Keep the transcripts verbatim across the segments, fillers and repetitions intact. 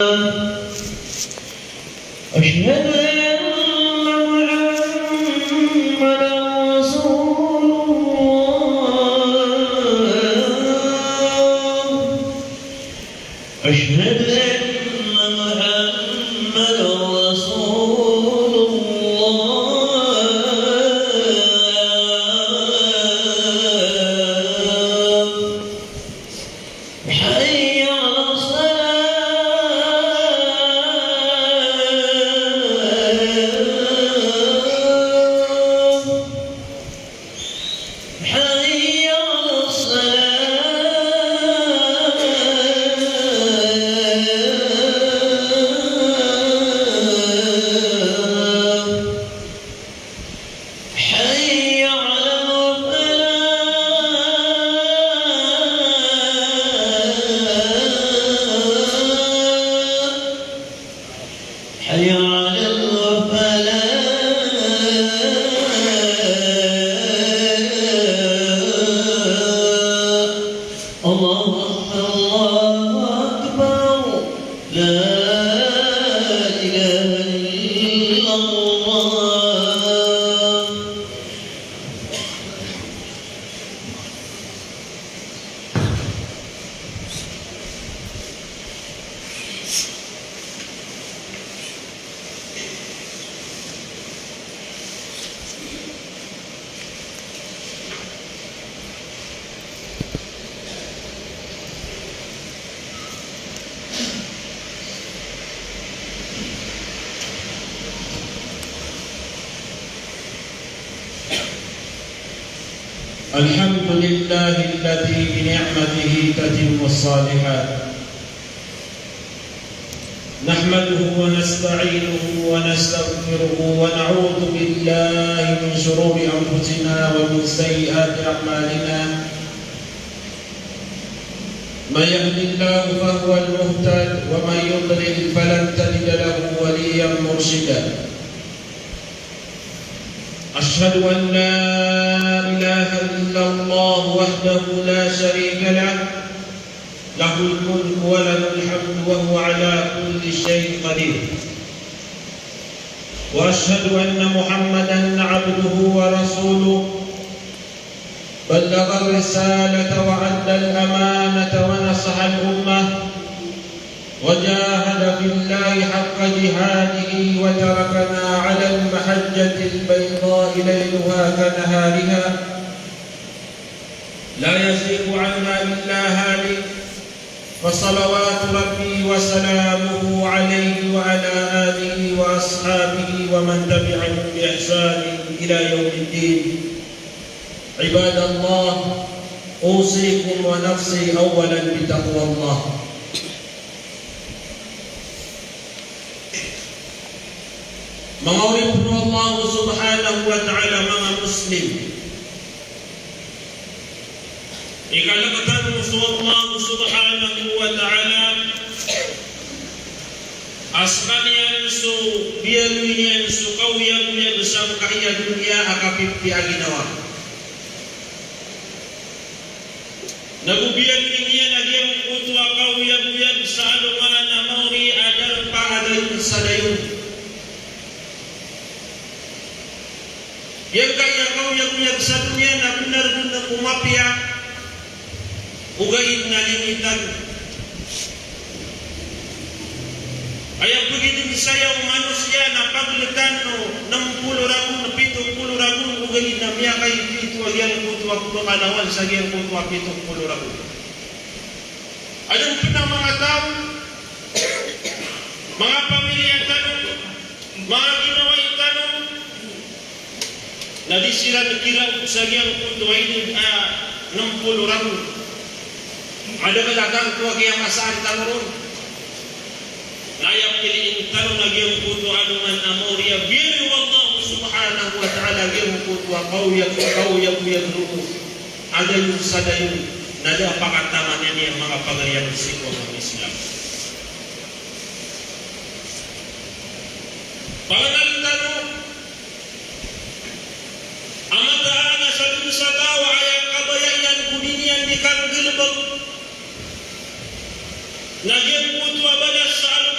أشهد أن محمدا رسول الله. أشهد أن محمدا رسول الله. حي على الصلاة. حي على الصلاة. حي على الفلاح. حي على الفلاح. الله أكبر، الله أكبر. لا إله إلا الله. الحمد لله الذي بنعمته تتم الصالحات. نحمده ونستعينه ونستغفره ونعوذ بالله من شرور أنفسنا ومن سيئات أعمالنا. من يهد الله فهو المهتد ومن يضلل فلن تجد له وليا مرشدا. أشهد أن لا إله إلا الله وحده لا شريك له، له الملك وله الحمد وهو على كل شيء قدير. وأشهد أن محمدا عبده ورسوله، بلغ الرسالة وأدى الأمانة ونصح الأمة وجاهد في الله حق جهاده وتركنا على المحجة البيضاء ليلها كنهارها لا يزيغ عنها إلا هالك، فصلوات ربي وسلامه عليه وعلى آله وأصحابه ومن تبعهم بإحسان إلى يوم الدين. عباد الله، أوصيكم ونفسي أولا بتقوى الله. Manga oripn o Allah subhanahu wa ta'ala, manga Muslim. Ikalk tano so Allah subhanahu wa ta'ala a skaniyan so biyaloy niyan so kaoyagoyag sangkaya doniya a kapipiya a ginawa. Na go biyaloy niyan a giyangkoto a kaoyagoyag sa alongan a maori a darpa a dayon sa dayon. Giyangkaya kaoyagoyag sa doniya na bnar dn ko mapiya, ogaid na limitan. Aya pagidn saya o manosiya na pagltan o nm polo ragon, pito polo ragon, ogaid na miyakaipito a giyangkoto a polo kalawan sa giyangkoto a pito polo ragon. Adn pn a manga taw, manga pamilya tano, manga ginawai tano, na di siran kiraok sa giyangkoto a idad a nm polo ragon. Adn a da giyangkoto a kiyamasaan tano ron. Na aya piliin tano na giyangkoto a alongan a maori a biyaloy o Allah subhanahu wa ta'ala giyangkoto a kaoyag, kaoyagoyag roo a dayon sa dayon, na da a pakataman iyan a manga pagari akn sii ko agama Islam. Pangnal tano a mataan a sadn sa taw a aya kabaya iyan ko di niyan di kanggalbk na giyangkoto a balas sa alongan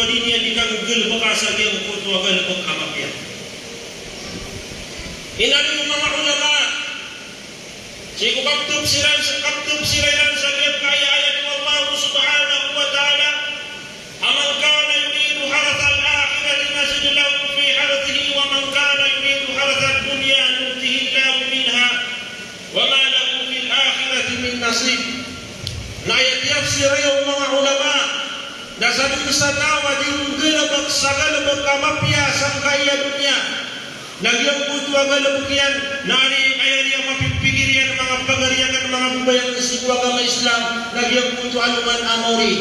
Di niyan di kanggalbka sa giyangkoto a galbk a mapiya. Inaloy o manga ulama, sii ko kaptafsiran, kaptafsiran iran sa giyangkaya ayat o Allah subhanahu wa ta'ala, "Faman kana yuridu harthal akhirati nazid lahu fi harthihi wa man kana yuridu harthad dunya nu'tihi minha wa ma lahu fil akhirati min nasib." Na aya tiyafsir o manga ulama, na sadn sa taw a di nggalbk sa galbk a mapiya sangkaya doniya, na giyangkoto a galbk iyan na aya di mapipikir iyan a manga pagari akn, manga babay akn sii ko agama Islam, na giyangkoto a alongan a maori,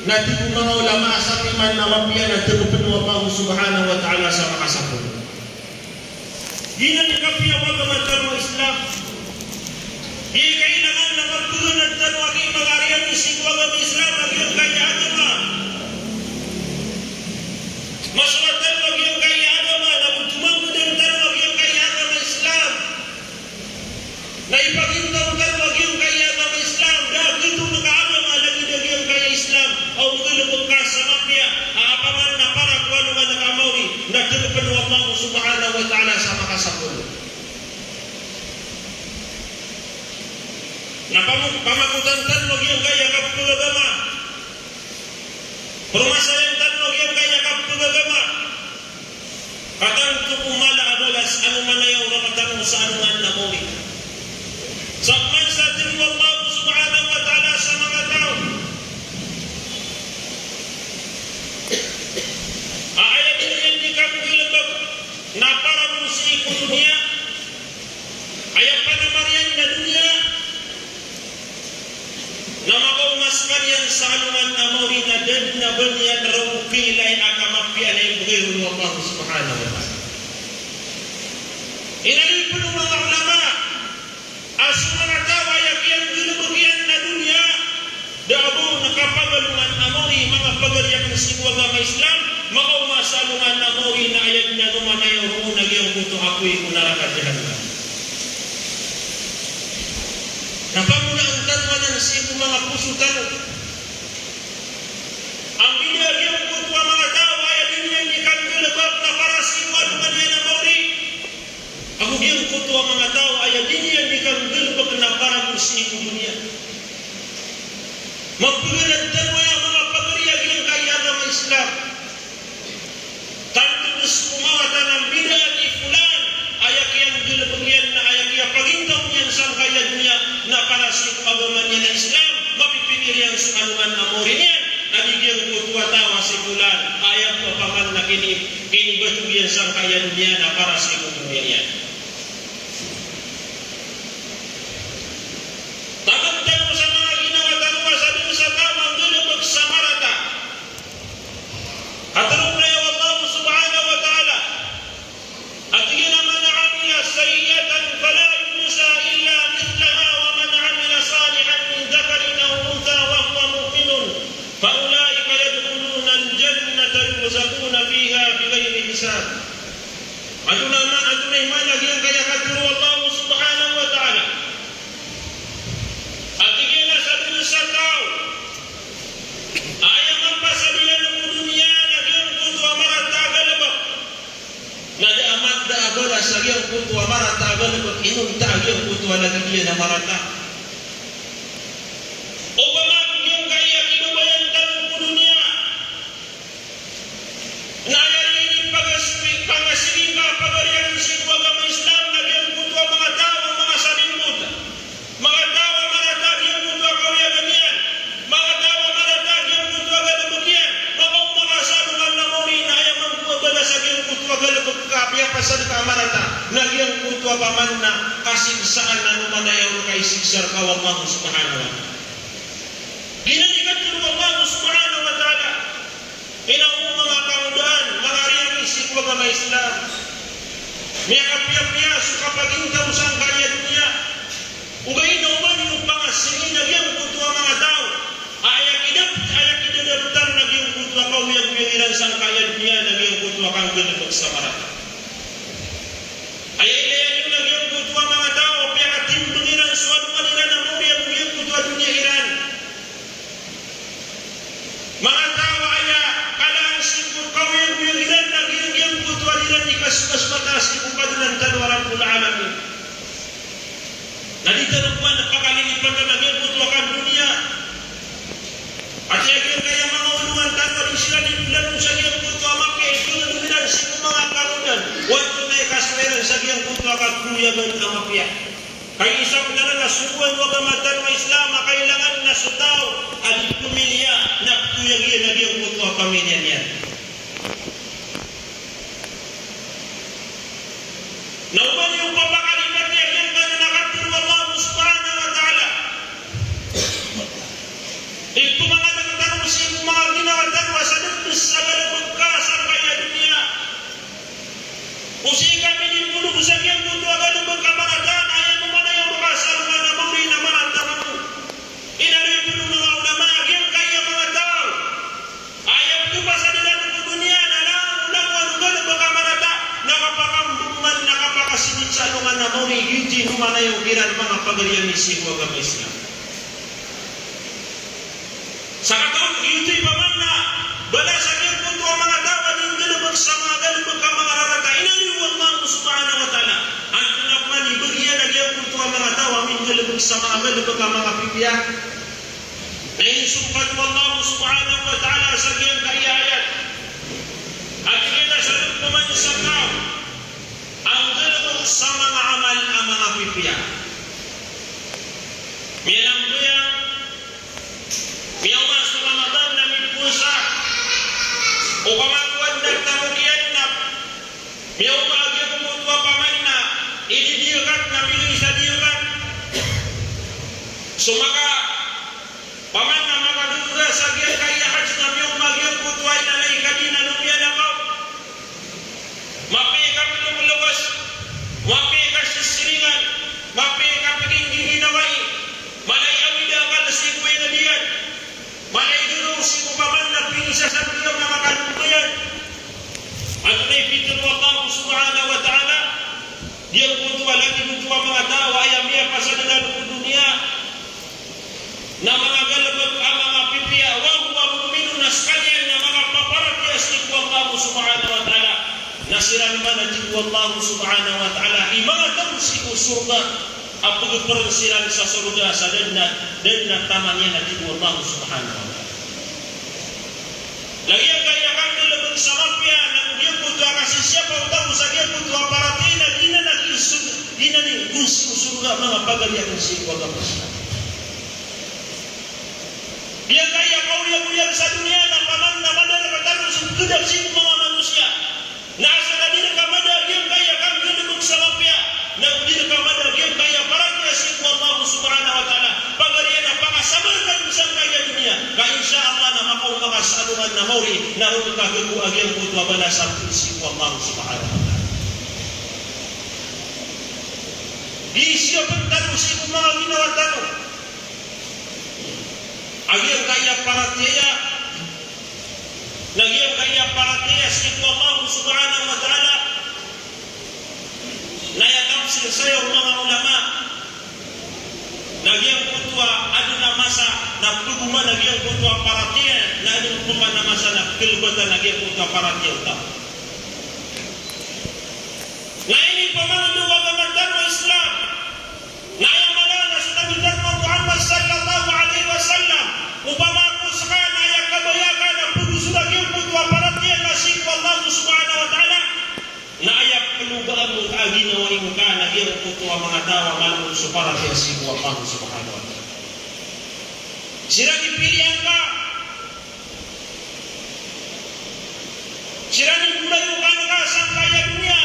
na tig o manga ulama a satiman a mapiya na tgpn o Allah subhanahu wa ta'ala sa makasapolo. Giyanan i kapiya o agama tano a Islam. Di kailangan na mapganad tano a giyangkaya pagari akn sii ko agama Islam a giyangkaya agama. Masowa tano a giyangkaya agama, na bo tomangkdan tano a giyangkaya agama Islam. Na ipagintaw tano a giyangkaya agama Islam, da a gioto ka agama lagid a giyangkaya Islam a nggalbk ka sa mapiya, a apaman na para ko alongan a maori, na tgpn o Allah subhanahu wa ta'ala sa makasapolo. Na pam-, pamakotan tano a giyangkaya kapagagama. Promasayan tano a giyangkaya kapagagama. Ka tanto ko mala a balas a anomanaya o rk tano sa alongan a maori. Sa pman sa tig o Allah subhanahu wa ta'ala sa manga taw a aya dn iyan di kanggalbk na para bo sii ko doniya, aya panamar iyan na doniya, na makaoma skaniyan sa alongan a maori na da dn a ba niyan roo kiilay a kamapiya na ibgay ron o Allah subhanahu wa ta'ala. Inaloy pn o manga ulama a so manga taw a aya kiyanggalbk iyan na doniya, da a ba on kapagalongan a maori, manga pagari akn sii ko agama Islam, makaoma sa alongan a maori na aya dn a anomanaya roo na giyangkoto a apoy ko naraka Jahannam. Na pamolaan tano anan sii ko manga poso tano a mbida a giyangkoto a manga taw a aya dn iyan di kanggalbk na para sii ko alongan iyan a maori. Ago giyangkoto a manga taw a aya dn iyan di kanggalbk na para bo sii ko doniya. Mapganad tano aya manga pagari a giyangkaya agama Islam. Tanto dn so mawatan a mbidaan i Fulan, aya kiyanggalbk iyan na aya kiyapagintaw niyan sangkaya doniya na para sii ko agama niyan a Islam, mapipikir iyan so alongan a maori niyan, a di giyangkoto a taw a si Fulan, aya ko apaman na kini-, kinibatog iyan sangkaya doniya na para sii ko doniya niyan. Taman tano sa manga ginawa tano a sadn sa taw a nggalbk sa marata. Katharo o Allah subhanahu wa ta'ala a tig iyan a, "Man amila sayyi'atan fala yujza illa mithlaha wa man amila salihan min dhakarin aw untha wa huwa mu'minun fa ulaika yadkhulunal jannata yurzaquna fiha bighayri hisab." Antonaa ma-, antonaa i maana giyangkaya katharo o Allah subhanahu wa ta'ala? A tig iyan a sadn sa taw a aya mampasad iyan ko doniya na giyangkoto a marata a galbk, na da a ma-, da a balas a giyangkoto a marata a galbk inonta a giyangkoto a lagid iyan a marata. Opama ko giyangkaya kibabayaan tano ko doniya na aya dn i pagas-, pangasingka a pagari akn sii ko agama Islam na giyangkoto a manga taw a manga salimbot. Manga taw a marata giyangkoto a kawiyagan iyan. Manga taw a marata giyangkoto a galbk iyan. Makaoma ka sa alongan a maori na aya mambo a balas a giyangkoto a galbk ka a piyapasad ka a marata na giyangkoto a paman na kasiksaan a anomanaya o rk a isiksa rka o Allah subhanahu wa ta'ala. Giyanan i katharo o Allah subhanahu wa ta'ala. Ino o manga kangodaan, manga riyaki sii ko agama Islam. Miyakapiyapiya so kapagintaw sangkaya doniya. Ogaid na oba niyo pangasingin a giyangkoto a manga taw a aya kidap-, aya kidadaptar na giyangkoto a kaoyagoyag iran sangkaya doniya na giyangkoto a kanggalbk sa marata. Aya ilaya niyo na giyangkoto a manga taw a piyakatimbang iran so alongan iran a maori ago giyangkoto a doniya iran. Manga taw a aya kalaan so Ka isa pn a sogoan o agama tano a Islam a kailangan na so taw a di pamilya na ptoyag iyan a giyangkoto a pamilya niyan. Na oman iyo papakalipati a giyangkanan a katharo o Allah subhanahu wa ta'ala. Ipmangandang tano sii ko manga ginawa tano a sadn sa galbk ka sangkaya doniya. O sii ka minipolog sa giyangkoto a galbk a manga taw, aya mambo na aya makasalongan a mawri na manga taw. Inaloy pn o manga ulama a giyangkaya manga taw a aya pkhasadn ko doniya na langolangon o galbk a manga taw, na kapakambog man, na kapakasibit sa alongan a mawri, giyoto i oman aya kiran manga pagari ami sii ko agama Islam. Sa kataw, giyoto i paman na balas a giyangkoto a manga taw a di nggalbk sa manga galbk a manga rarata. Inaloy o Allah subhanahu wa ta'ala. Antonaa pman i bgi iyan a giyangkoto a manga taw a minggalbk sa manga galbk a manga pipiya? Na insokat o Allah subhanahu wa ta'ala sa giyangkaya ayat a tig iyan a sadn pman sa taw a nggalbk sa manga amal a manga pipiya. Miyalambayang, miyaoma so Ramadan na mipowasa. Opama ko adn a tamok iyan na miyaoma a giyangkoto a paman na inidiyakat na migay sa diyakat. So maka, paman na makadowr sa giyangkaya hajj na miyaoma a giyangkoto a inalay ka di na lomiyan a kaw. Mapiya i kaploklokes, mapiya i kasisiringan, mapiya i kapginggiginawayi, mala i awid a akal sii ko ingd iyan, mala i gagaw sii ko paman na pinisasabi iyan a manga kalombo iyan. Antonaa i pitharo o Allah subhanahu wa ta'ala? Giyangkoto a lagid oto a manga taw a aya miyapasadn ko doniya na manga galbk a manga pipiya, wa huwa mu'minun, na skaniyan na manga paparatiyaya sii ko Allah subhanahu wa ta'ala. Na siran man, a tig o Allah subhanahu wa ta'ala, i manga taw sii ko sorga a pgprn siran sa sorga sa da dn a, da dn a taman iyan, a tig o Allah subhanahu wa ta'ala. Lagid angkaya kanggalbk sa mapiya na giyangkoto a kasisiyapa o taw sa giyangkoto a paratiyaya na di na naging sor-, di na naging sii ko sorga, manga pagari ami sii ko agama Islam. Giyangkaya kaoyagoyag sa doniya na paman na madalm tano so pkhaadn sii ko manga manosiya. Na asar a di rka mada giyangkaya kanggalbk sa mapiya, na di rka mada giyangkaya paratiyaya sii ko Allah subhanahu wa ta'ala, pagari iyan a pakasabar ka dn sangkaya doniya, ka insha Allah na makaoma ka sa alongan a mawri, na roo ka gago a giyangkoto a balas a pd sii ko Allah subhanahu wa ta'ala. Di siyapn tano sii ko manga ginawa tano a giyangkaya paratiyaya, na giyangkaya paratiyaya sii ko Allah subhanahu wa ta'ala. Na aya tafsir saya o manga ulama na giyangkoto a adn a masa na pgoman a giyangkoto a paratiyaya, na adn pman a masa na pkhalbatan a giyangkoto a paratiyaya o taw. Na inipamangnda o agama tano a Islam na aya mala na so Nabi tano a Muhammad sallallahu alaihi wasallam, opama ko ska na aya kabaya ka na pgoso a giyangkoto a paratiyaya na sii ko Allah subhanahu wa ta'ala, na aya pkhaogaan ka a ginawai ngka na giyangkoto a manga taw a mala on so paratiyaya sii ko Allah subhanahu wa ta'ala. Siran i pilian ka, siran i bolayokan ka sangkaya doniya,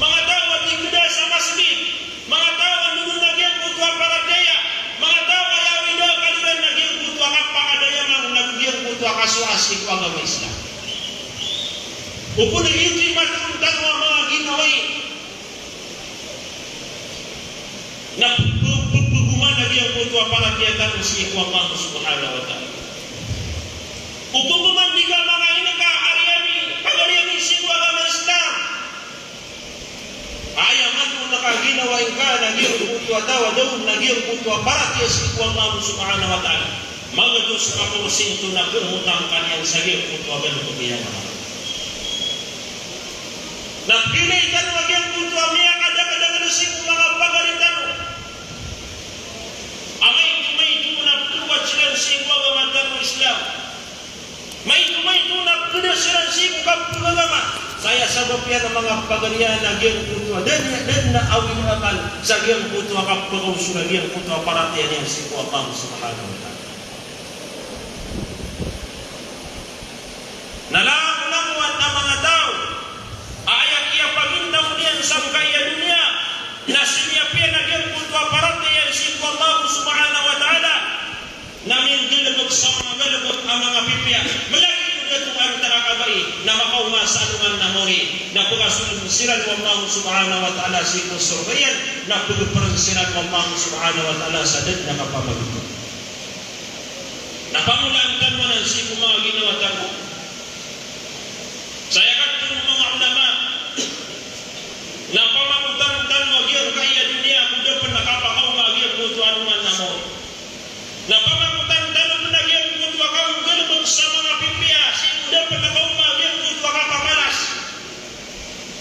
manga taw a di kda sa masgit, manga taw a di dn a giyangkoto a paratiyaya, manga taw a aya awid a akal iran na giyangkoto a kapakadayaman na giyangkoto a kasowa sii ko agama Islam. Opama na giyoto i matoon tano a manga ginawai na p-, p-, p-, pgoman a giyangkoto a paratiyaya tano sii ko Allah subhanahu wa ta'ala. Opama man di ka makain ka, ari ami, pagari ami sii ko agama Islam. Aya matoon ka a ginawai ngka na giyangkoto a taw a da on a giyangkoto a paratiyaya sii ko Allah subhanahu wa ta'ala, magatos ka porsinto na khamotan ka niyan sa giyangkoto a galbk iyan. Na pilian tano a giyangkoto a miyakadakadakl sii ko manga pagari tano a maito-maito na ptowat siran sii ko agama tano a Islam. Maito-maito na pkda siran sii ko kapagagama. Sa aya sabap iyan a manga pagariya na giyangkoto a da niyan, da niyan awid akal sa giyangkoto a kapakaosol a giyangkoto a paratiyaya niyan sii ko Allah subhanahu wa ta'ala. Na langolangon a manga taw a aya kiyapagintaw niyan sangkaya doniya na sii niyan piya na giyangkoto a paratiyaya sii ko Allah subhanahu wa ta'ala. Na minggalbk sa manga galbk a manga pipiya, mlagid o dato a antara a kabai, na makaoma sa alongan a mawri, na pkasold siran o Allah subhanahu wa ta'ala sii ko sorga iyan, na pgprn siran o Allah subhanahu wa ta'ala sa da dn a kapamagto. Na pangolaan tano anan sii ko manga ginawa tano. Sa aya katharo o manga ulama, na pamagotan tano a giyangkaya doniya ko da pn a kapakaoma a giyangkoto a alongan a mawri. Na pamagotan tano pn a giyangkoto a kanggalbk sa manga pipiya sii ko da pn a kaoma a giyangkoto a kapamalas.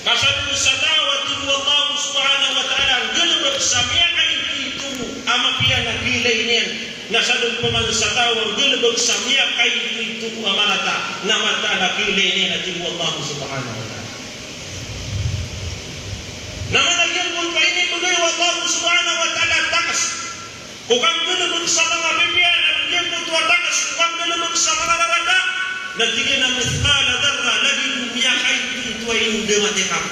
Ka sadn sa taw a tig o Allah subhanahu wa ta'ala a nggalbk sa miyakaitoito a mapiya na kiilay niyan. Na sadn pman sa taw a nggalbk sa miyakaitoito a marata na mataan a kiilay niyan a tig o Allah subhanahu wa ta'ala. Na mana giyangkoto a inibgay o Allah subhanahu wa ta'ala a takas ko kanggalbk sa manga pipiya, na giyangkoto a takas ko kanggalbk sa manga rarata, na tig iyan a mithqala dharrah, lagid o miyakaitoito a indng a tikap.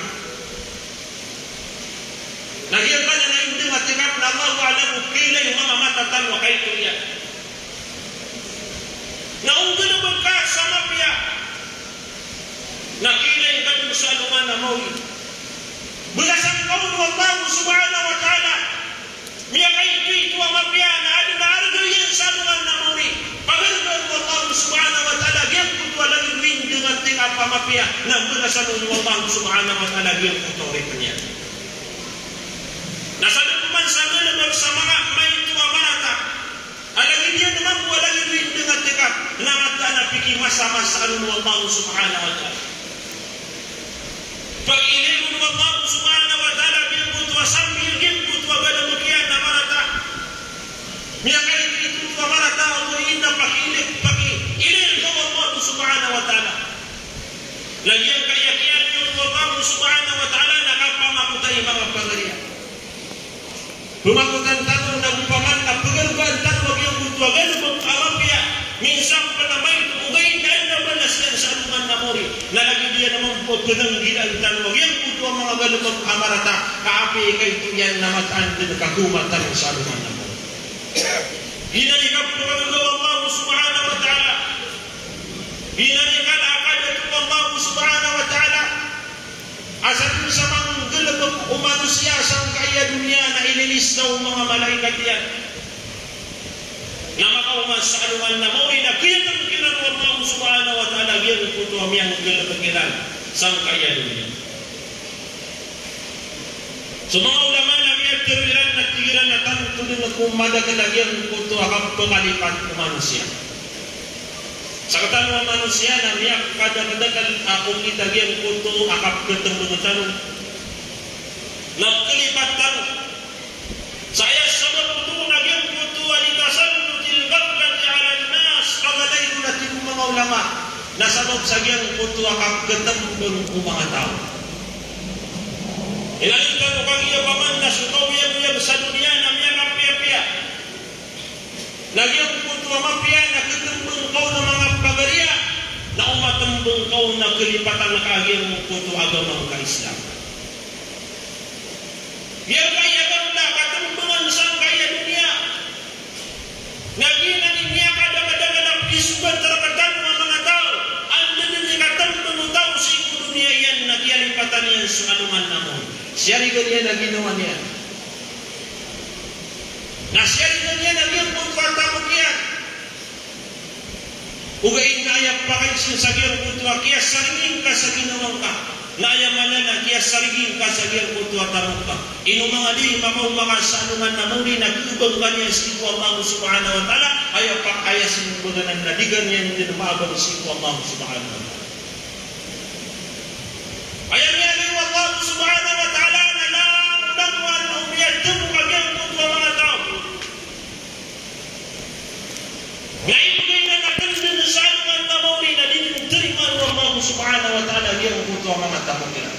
Na giyangkanan a indng a tikap na Allahu a'lam o kiilay o manga mata tano a kaito iyan. Na o nggalbk ka sa mapiya, na kiilay ka dn sa alongan a mawri. Balasan ka on o Allah subhanahu wa ta'ala. Miyakaitoito a mapiya na adn a arga iyan sa alongan a mawri. Pagargaan o Allah subhanahu wa ta'ala giyangkoto a lagid o indng a tikap a mapiya, na balasan on o Allah subhanahu wa ta'ala giyangkoto a oripn iyan. Na sadn pman sa nggalbk sa manga maito a marata a lagid iyan mambo a lagid o indng a tikap, na mataan a pikimasamasaan on o Allah subhanahu wa ta'ala. Pakiilay on o Allah subhanahu wa ta'ala giyangkoto a sambi, giyangkoto a galbk iyan a marata. Miyakaitoito a marata, o ino pakiilay, pakiilay on o Allah subhanahu wa ta'ala. Na giyangkaya kiyailay on o Allah subhanahu wa ta'ala na kapamagotay manga pagariya. Pamagotan tano na opama na pgargaan tano a giyangkoto a galbk a mapiya. Minsan pn na maito, ogaid na adn a balas iyan sa alongan a mawri. Na lagid iyan a mambo a pnanggilaan tano a giyangkoto a manga galbk a marata, ka apiya kaito iyan na mataan dn a kaoma tano sa alongan a mawri. Giyanan i kapnggagawa o Allah subhanahu wa ta'ala. Giyanan i kala a kadato o Allah subhanahu wa ta'ala. A sadn sa manggalbk o manosiya sangkaya doniya na ililis o manga malaikat iyan. Na makaoma sa alongan a mawri na kiyatangkd iran o Allah subhanahu wa ta'ala giyangkoto a miyanggalbk iran sangkaya doniya. So manga ulama na miyatharo iran na tig iran a tanto dn ko madakl a giyangkoto a kapakalipat o manosiya. Sktano a manosiya na miyakadakdakl a okit a giyangkoto a kapkhatmbng tano na kalipat tano. Sa aya sabap oto na giyangkoto a litasallutil ghaflati alan nas, paganay ron a tig o manga ulama na sabap sa giyangkoto a kapkhatmbng o manga taw. Inaloy tano kagiya opama na so kaoyagoyag sa doniya na miyakapiyapiya. Na giyangkoto a mapiya na khatmbng ka on a manga pagariya, na o matmbng ka on na kalipatan ka a giyangkoto a agama ngka a Islam. Giyangkaya gafla a katmbngan sangkaya doniya. Na giyanan i miyakadakdakl a pkhisogat rktano a manga taw, anda dn i katmbng o taw sii ko doniya iyan na kiyalipatan iyan so alongan a mawri. Siyarigan iyan a ginawa niyan. Na siyarigan iyan a giyangkoto a tamok iyan. Ogaid na aya pakaiza sa giyangkoto a kiyasarigi ngka sa ginawa ngka. Na aya maana na kiyasarigi ngka sa giyangkoto a tamok ka. Ino manga di makaoma ka sa alongan a mawri na khabang ka niyan sii ko Allah subhanahu wa ta'ala, aya pa, aya simbag anan na di ka niyan dn maabang sii ko Allah subhanahu wa ta'ala. Aya miyailay o Allah subhanahu wa ta'ala na langolangon o miyatmok a giyangkoto a manga taw. Na ibgay na na tndn sa alongan a mawri na di dn tarimaan o Allah subhanahu wa ta'ala giyangkoto a manga tamok iran.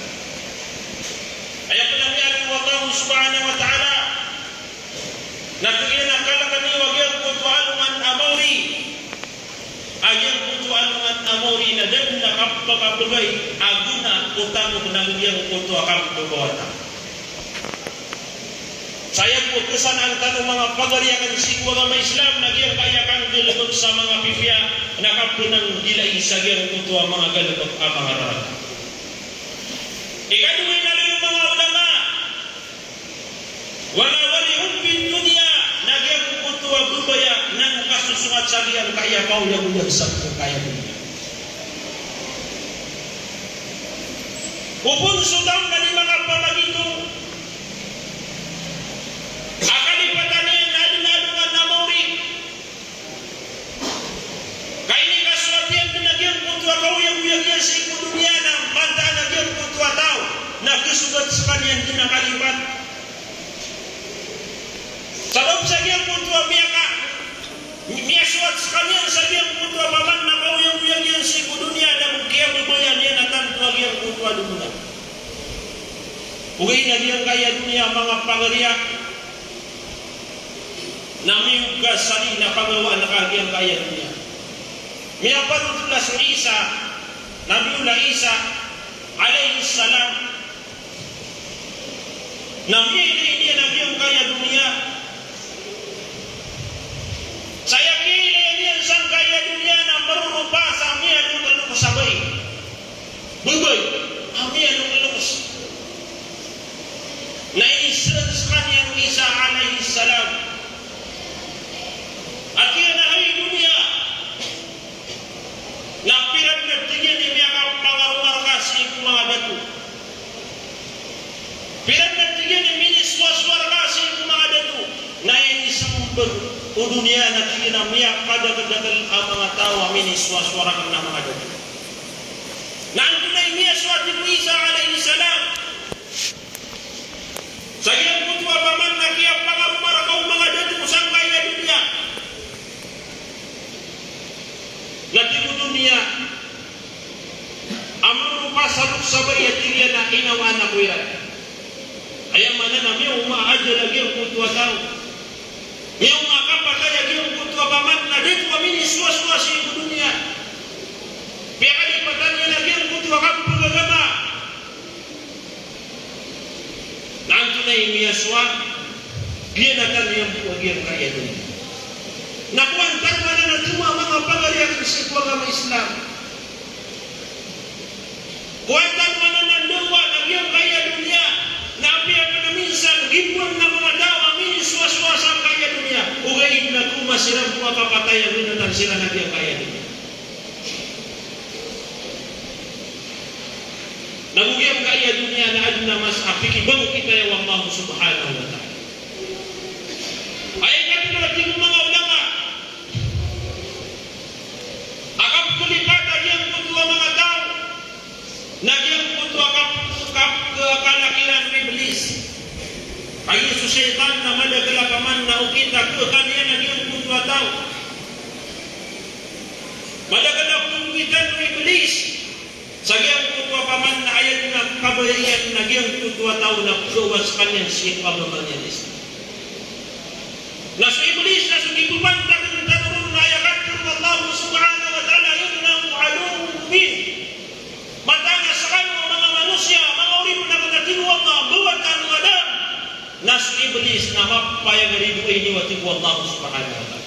Adn a kapakapagay a gona o tamok na giyangkoto a kapbabawata. Saya bo a kasanaan tano manga pagari akn sii ko agama Islam na giyangkaya kanggalbk sa manga pipiya na kapnanggilai sa giyangkoto a manga galbk a manga rarata. Ikadowa na lay o manga ulama, wala, wali hubbid dunya, na giyangkoto a babaya na kasosongat sa giyangkaya kaoyagoyag sa giyangkaya doniya. Opama so taw na di makapamagito a kalipatan iyan na adn a alongan a maori. Ka inikasoat iyan dn a giyangkoto a kaoyagoyag iyan sii ko doniya na mataan a giyangkoto a taw na kasogat skaniyan dn a kalipat. Sabap sa giyangkoto a miyaka, miyasoat skaniyan sa giyangkoto a paman na kaoyagoyag iyan sii ko doniya na kiyababaya niyan a tanto a giyangkoto a doniya. Ogaid na giyangkaya doniya manga pagari akn na miyoga sa di na pagawaan ka giyangkaya doniya. Miyapanotol a so Isa, Nabiyullah Isa alayhis salam, na miyailay niyan a giyangkaya doniya. Sa aya kiyailay niyan sangkaya doniya na maroropa sa miyaloklok sa bai. Babay a miyaloklok. Na inisrn skaniyan o Isa alayhis salam a tig iyan a hay doniya, na pira dn a tig iyan i miyakapangaroma rka sii ko manga dato. Pira dn a tig iyan i minisowasowa rka sii ko manga dato. Na inismbag o doniya na tig iyan a miyakadakldakl a manga taw a minisowasowa rakn a manga dato. Na antonaa i miyasowa, tig o Isa alayhis salam, sa giyangkoto a paman na kiyapangaroma rka o manga dato sangkaya doniya? Na tig o doniya a maroropa sa loks a bai a tig iyan a inawaan ako iran. Aya maana na miyaoma a ajal a giyangkoto a taw. Miyaoma a kapatay a giyangkoto a paman na dato a minisowasowa sii ko doniya. Piyakalipatan iyan a giyangkoto a kapagagama. Na antonaa i miyasowa, giyanan tano iyan bo a giyangkaya doniya. Na kowan tano anan a toma a manga pagari akn sii ko agama Islam. Kowan tano anan a ndawa na giyangkaya doniya, na apiya pn a minsan gimboan a manga taw a minisowasowa sangkaya doniya, ogaid na toma siran bo a kapatay a ginanatan siran a giyangkaya doniya. Na go giyangkaya doniya na adn a masa a pikibangkit aya o Allah subhanahu wa ta'ala. Aya ikatlo a tig o manga ulama a kapkalipat a giyangkoto a manga taw na giyangkoto a kap-, kap-, kalakiran o Iblis. Kagiya so shaytan na madakl a paman na okit a khakan iyan a giyangkoto a taw. Madakl a pnggitan o Iblis sa giyangkoto a paman na aya dn a kabaya iyan na giyangkoto a taw na pkhawa skaniyan sii ko agama niyan a Islam. Na so Iblis na so kipphantag tano ron na aya katharo o Allah subhanahu wa ta'ala, "Innakum aduwwun mubin." Mataan a skano a manga manosiya, manga oripn akn, a tig o Allah, mbawata tano a Adam. Na so Iblis na mapayag a ridoay niyo, a tig o Allah subhanahu wa ta'ala.